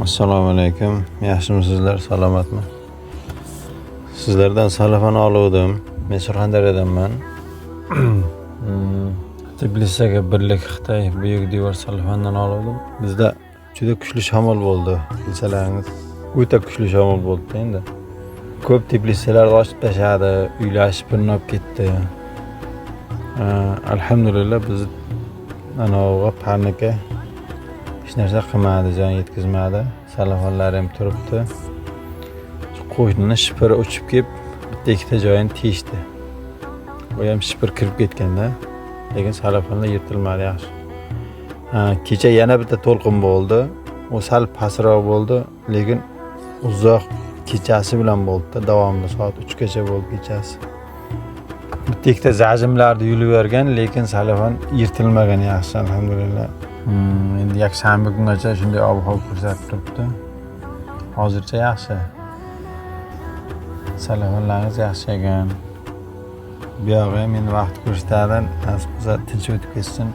Assalomu alaykum. Yaxshimisizlar, salomatmi? Sizlardan salafan oluvdim. Men Surxondaryodanman. Tbilisaga Birlik Xitoy Buyuk devor salafandan oluvdim. Bizda juda kuchli shamol bo'ldi, bilsalaringiz. O'ta kuchli shamol bo'ldi endi. Ko'p teplisalarni ochib tashladi, uylar shipirnab ketdi. Alhamdulillah, bizni anavga parnika hech narsa qilmadi, ziyon yetkazmadi. Salafanlar ham turibdi. Qo'shnini shipiri uchib kelib, bitta ikkita joyini teshdi. U ham shipir kirib ketganda, lekin salafanlar yirtilmadi, yaxshi. Ha, kecha yana bitta to'lqin bo'ldi. U sal pastroq bo'ldi, lekin uzoq kechasi bilan bo'ldi, davomli soat 3 gacha bo'ldi kechasi. Bitta ikkita zajimlarni yulib yuborgan, lekin salafan yirtilmagan, yaxshi, alhamdulillah. Endi yakshanba kungacha shunday ob-havo ko'rsatib turibdi. Hozircha yaxshi. Salafanlaringiz yaxshi ekan. Bu yog'i ham endi vaqt ko'rsatadi. Nasib qilsa tinch o'tib ketsin.